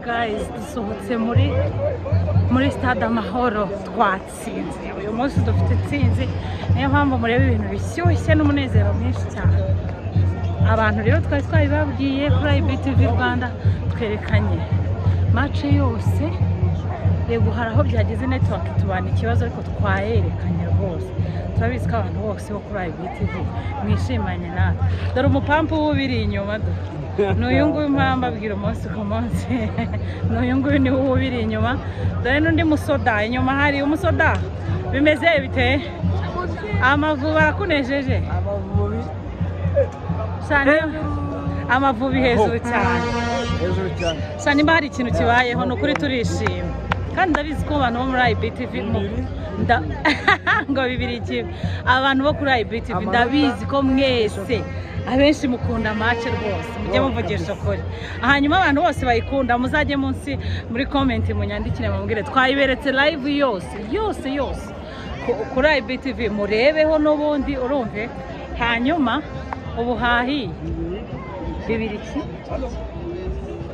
Guys, dusohotse muri Stade Amahoro, twatsinze. Uyu munsi dufite intsinzi, niyo mpamvu mureba ibintu bishyushye n'umunezero mwinshi cyane. Abantu rero twari twabibabwiye kuri IBTV Rwanda, twerekanye match yose. Yego, hari aho byageze network tubana ikibazo, ariko twayerekanye rwose. Turabizi ko abantu bose bo kuri IBTV mwishimanye natwe. Dore umupampu w'ubiri inyuma, do ni uyu nguyu. Mpamvu abwira umunsi ku munsi, ni uyu nguyu, niwe ubiri inyuma. Dore n'undi musoda inyuma, hari umusoda. Bimeze bite? Amavubi arakunejeje? Amavubi. Cyane, Amavubi hejuru cyane. Hejuru cyane. Sha, nimba hari ikintu kibayeho, ni ukuri turishima, kandi ndabizi ko abantu bo muri IBTV ngo 2-1. Abantu bo kuri IBTV, ndabizi ko mwese abenshi mukunda match rwose, mujye muvugisha ukuri. Hanyuma abantu bose bayikunda muzajye munsi muri comment munyandikire, mubwire. Twayiberetse live yose yose yose kuri IBTV, murebeho n'ubundi urumve. Hanyuma ubu hahiye bibiri ki?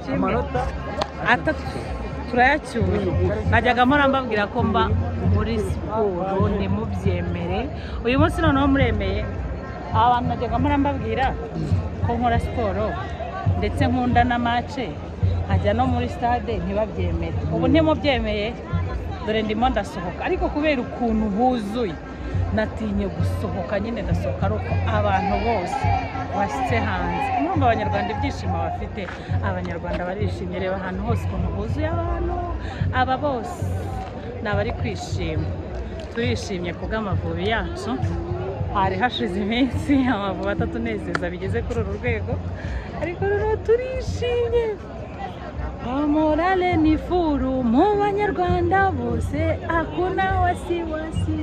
Kimwe. Amanota 3 turayacyuye. Najyaga mpora mbabwira ko mba muri siporo, ntimubyemere. Uyu munsi noneho muremeye. Abantu najyaga mpora mbabwira ko nkora siporo, ndetse nkunda na match, nkajya no muri stade, ntibabyemere. Ubu ntimubyemeye? Dore ndimo ndasohoka, ariko kubera ukuntu huzuye natinye gusohoka nyine. Ndasohoka ari uko abantu bose bashyitse hanze. Murumva Abanyarwanda ibyishimo bafite, Abanyarwanda barishimye. Reba ahantu hose ukuntu huzuye abantu. Aba bose ni abari kwishima. Turishimye kubw'Amavubi yacu. Hari hashize iminsi Amavubi atatunezeza bigeze kuri uru rwego, ariko rero turishimye. Morale ni full mu Banyarwanda bose, hakuna wasiwasi.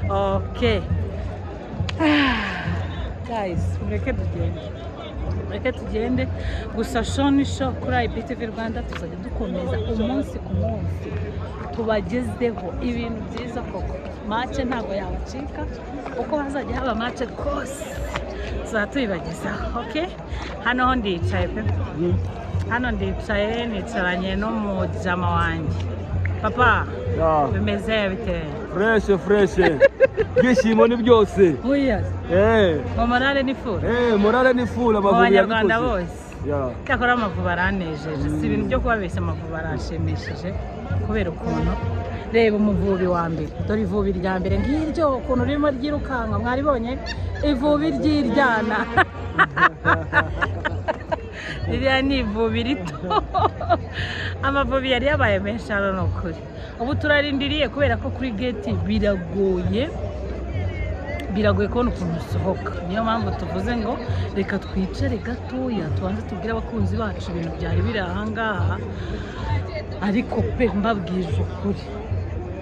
Okay guys, mureke tugende, mureke tugende. Gusa show ni show kuri IBTV Rwanda, tuzajya dukomeza umunsi ku munsi tubagezeho ibintu byiza koko. Match ntabwo yabacika, uko hazajya haba match rwose tuzaba tubibagezaho. Okay, hano ho ndicaye pe, hano ndicaye, nicaranye n'umujama wanjye papa. Bimeze bite? Fresh fresh, ibyishimo ni byose. Oya. Ngo morale ni full. Morale ni full. Mu Amavubi Banyarwanda yabikoze. bose. Cyakora Amavubi aranejeje, si ibintu byo kubabeshya. Amavubi arashimishije kubera ukuntu, reba umuvubi wa mbere, dore ivubi rya mbere ngiryo ukuntu ririmo ryirukanka. Mwaribonye ivubi ry'iryana? Ririya ni ivubi rito. Amavubi yari yabaye menshi hano, ni ukuri. Ubu turarindiriye kubera ko kuri gate biragoye, biragoye kubona ukuntu usohoka. Niyo mpamvu tuvuze ngo reka twicare gatoya, tubanze tubwire abakunzi bacu ibintu byari biri ahangaha. Ariko pe, mbabwije ukuri,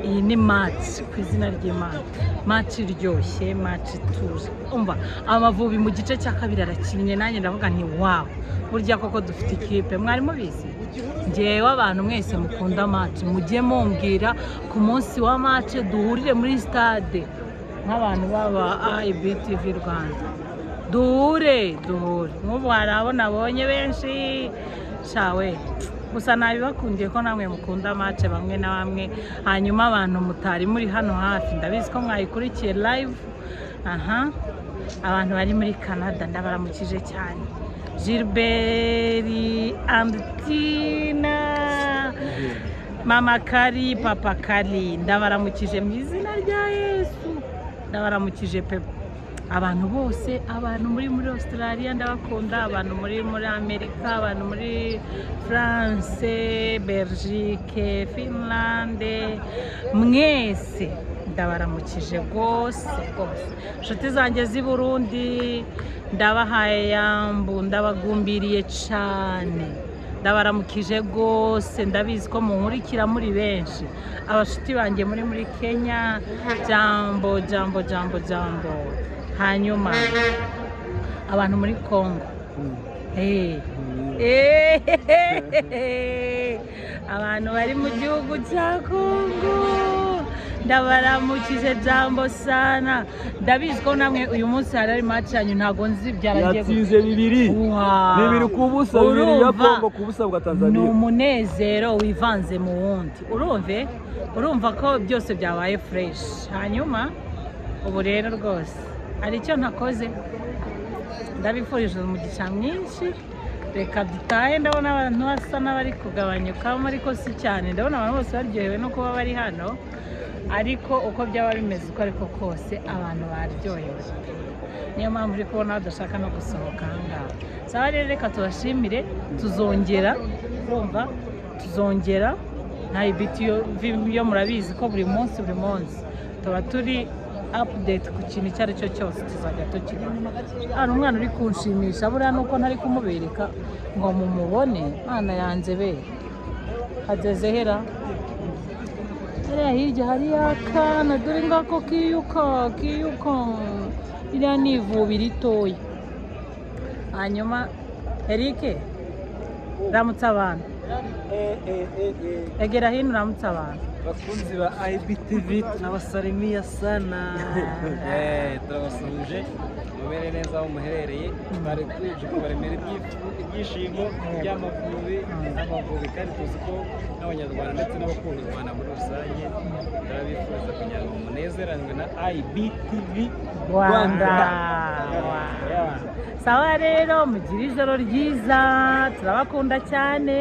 iyi ni match ku izina ry'Imana, match iryoshye, match ituje. Umva, Amavubi mu gice cya kabiri arakinnye, nanjye ndavuga nti: "Wow, burya koko dufite ikipe." Mwari mubizi? Ngewe abantu mwese mukunda match, mujye mumbwira ku munsi wa match duhurire muri stade nk'abantu baba IBTV Rwanda, duhure, duhure. Nk'ubu hari abo nabonye benshi shawe, gusa nabibakundiye ko namwe mukunda match bamwe na bamwe. Hanyuma abantu mutari muri hano hafi, ndabizi ko mwayikurikiye live. Aha abantu bari muri Canada ndabaramukije cyane, Gilbert, Antina, Mama Kari, Papa Kari, ndabaramukije mu izina rya Yesu, ndabaramukije pe. Abantu bose, abantu muri Australia ndabakunda, abantu muri Amerika, abantu muri France, Belgique, Finlande, mwese ndabaramukije rwose rwose. Inshuti zanjye z'i Burundi ndabahaye yambu, ndabagumbiriye cyane, ndabaramukije rwose. Ndabizi ko munkurikira muri benshi. Abashuti banjye muri Kenya, jambo jambo jambo jambo. Hanyuma abantu muri Congo, abantu bari mu gihugu cya Congo. Ndabaramukije, jambo sana. Ndabizi ko namwe uyu munsi hari match yanyu, ntago nzi byaragiye gute. Yatsinze 2. Wow. 2-0, 2 ya Urumva? Kongo ku busa bwa Ni Tanzania. umunezero wivanze mu wundi. Urumva ko byose byabaye fresh. Hanyuma ubu rero rwose hari icyo ntakoze. Ndabifurije umugisha mwinshi. Reka dutahe. Ndabona abantu basa n'abari kugabanyukamo, ariko si cyane. Ndabona abantu bose baryohewe no kuba bari hano, ariko uko byaba bimeze uko ariko kose, abantu baryohewe. Niyo mpamvu uri kubona badashaka no gusohoka aha ngaha. Sawa rero, reka tubashimire. Tuzongera, urumva, tuzongera nta ibiti yo. Murabizi ko buri munsi, buri munsi tuba turi update ku kintu icyo ari cyo cyose, tuzajya tukibona. Hari umwana uri kunshimisha buriya, nuko ntari kumubereka ngo mumubone. Mwana yanjye be, hageze hera hariya hirya hariya akana, dore ngako kiyuka kiyuka. Iriya ni ivubi ritoya. Hanyuma Eric, ramutse abantu. Egera hino uramutse abantu. Bakunzi ba IBTV, tunabasalimia sana. Turabasuhuje, mumere neza aho muherereye. Twari tuje kubaremera ibyishimo by'Amavubi, Amavubi, kandi tuzi ko n'Abanyarwanda ndetse n'abakunda u Rwanda muri rusange turabifuriza kugira ngo munezeranwe na IBTV Rwanda. Yeah. Sawa rero, mugire ijoro ryiza, turabakunda cyane.